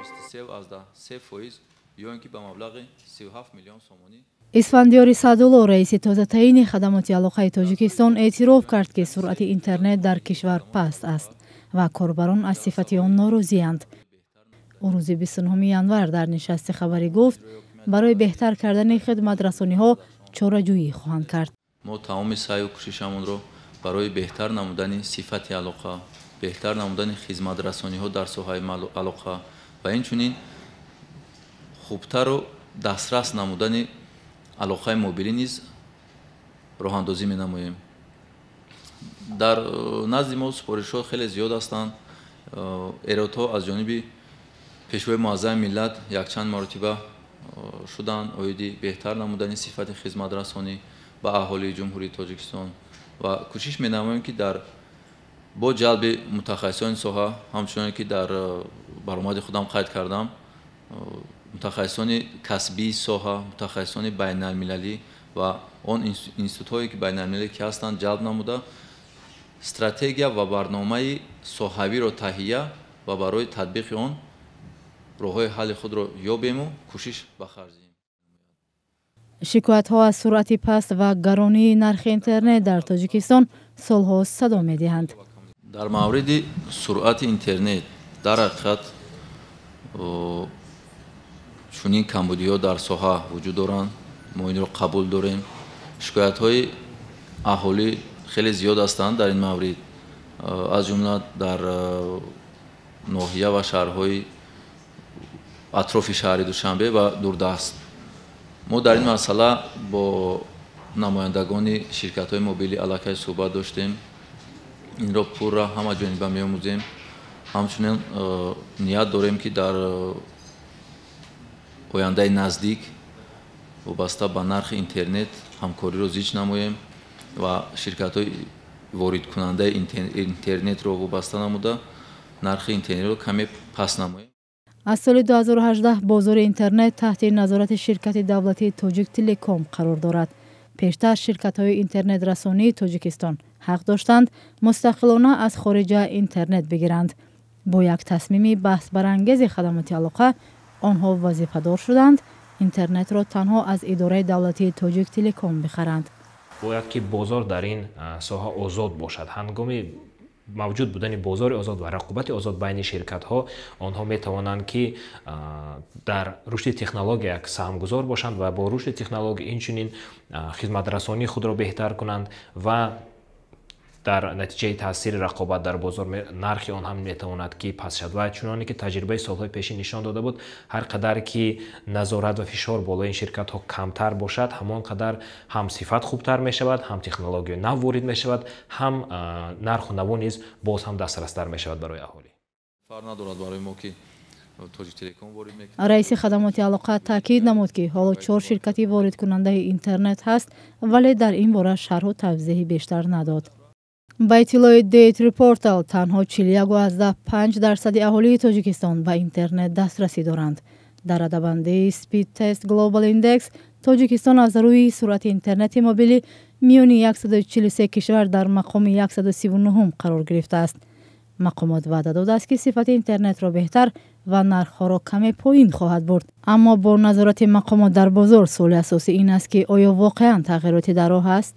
23,3% ё ин ки ба маблағи 37 миллион сомонӣ. Исфандиёри Саъдулло, раиси тозатаъини хадамоти алоқаи Тоҷикистон, эътироф кард, ки суръати интернет дар кишвар паст аст ва корбарон аз сифати он норозиянд. Ӯ рӯзи 29 январ дар нишасти хабарӣ гуфт, барои беҳтар кардани хидматрасониҳо чораҷӯӣ хоҳанд кард. Мо тамоми саъю кӯшишамонро барои беҳтар намудани сифати алоқа, беҳтар намудани хизматрасониҳо дар соҳаи алоқа ва инчунин хубтару дастрас намудани алоқаи мобилӣ низ роҳандозӣ менамоем. Дар назди мо супоришҳо хеле зиёд ҳастанд. Эродҳо аз ҷониби Пешвои Муаззами миллат якчанд маротиба шуданд оиди беҳтар намудани сифати хизматрасонӣ ба аҳолии Ҷумҳурии Тоҷикистон ва кӯшиш менамоем, ки дар бо ҷалби мутахассисони соҳа, ҳамчуноне ки дар баромади худам қайд кардам, мутахассисони касбии соҳа, мутахассисони байналмилалӣ ва он институтҳое, ки байналмилалӣ ки ҳастанд, ҷалб намуда, стратегия ва барномаи соҳавиро таҳия ва барои татбиқи он роҳҳои ҳалли худро ёбему кӯшиш ба харҷ диҳем. Шикоятҳо аз суръати паст ва гаронии нархи интернет дар Тоҷикистон солҳо садо медиҳанд. Дар мавриди суръати интернет дар ҳақиқат чунин камбудиҳо дар соҳа вуҷуд доранд. Мо инро қабул дорем. Шикоятҳои аҳолӣ хеле зиёд ҳастанд дар ин маврид, аз ҷумла дар ноҳия ва шаҳрҳои атрофи шаҳри Душанбе ва дурдаст. Мо дар ин масъала бо намояндагони ширкатҳои мобилӣ аллакай суҳбат доштем. Инро пурра ҳама ҷониба меомӯзем. Ҳамчунин ният дорем, ки дар ояндаи наздик вобаста ба нархи интернет ҳамкориро зич намоем ва ширкатҳои воридкунандаи интернетро вобаста намуда, нархи интернетро каме паст намоем. Аз соли 2018 бозори интернет таҳти назорати ширкати давлатии Тоҷик Телеком қарор дорад. Пештар ширкатҳои интернетрасонии Тоҷикистон ҳақ доштанд мустақилона аз хориҷа интернет бигиранд. Бо як тасмими баҳсбарангези хадамоти алоқа онҳо вазифадор шуданд интернетро танҳо аз идораи давлатии Тоҷик Телеком бихаранд. Бояд ки бозор дар ин соҳа озод бошад. Ҳангоми мавҷуд будани бозори озод ва рақобати озод байни ширкатҳо, онҳо метавонанд, ки дар рушди технология як саҳмгузор бошанд ва бо рушди технология инчунин хизматрасонии худро беҳтар кунанд ва дар натиҷаи таъсири рақобат дар бозор нархи он ҳам метавонад, ки паст шавад. Ва чуноне ки таҷрибаи солҳои пешин нишон дода буд, ҳар қадар ки назорат ва фишор болои ин ширкатҳо камтар бошад, ҳамон қадар ҳам сифат хубтар мешавад, ҳам технологияи нав ворид мешавад, ҳам нарху наво низ боз ҳам дастрастар мешавад барои аҳолӣ. Фарқ надорад барои мо, ки Тоҷиктелеком ворид мекунад. Раиси хадамоти алоқа таъкид намуд, ки ҳоло чор ширкати воридкунандаи интернет ҳаст, вале дар ин бора шарҳу тавзеҳи бештар надод. Ба иттилои Data Portal, танҳо 41,5% аҳолии Тоҷикистон ба интернет дастрасӣ доранд. Дар радабандии Speed Test Global Index Тоҷикистон аз рӯи суръати интернети мобилӣ миёни 143 кишвар дар мақоми 139 қарор гирифтааст. Мақомот ваъда додааст, ки сифати интернетро беҳтар ва нархҳоро каме поин хоҳад бурд, аммо бо назорати мақомот дар бозор суоли асосӣ ин аст, ки оё воқеан тағйироте дар роҳ аст.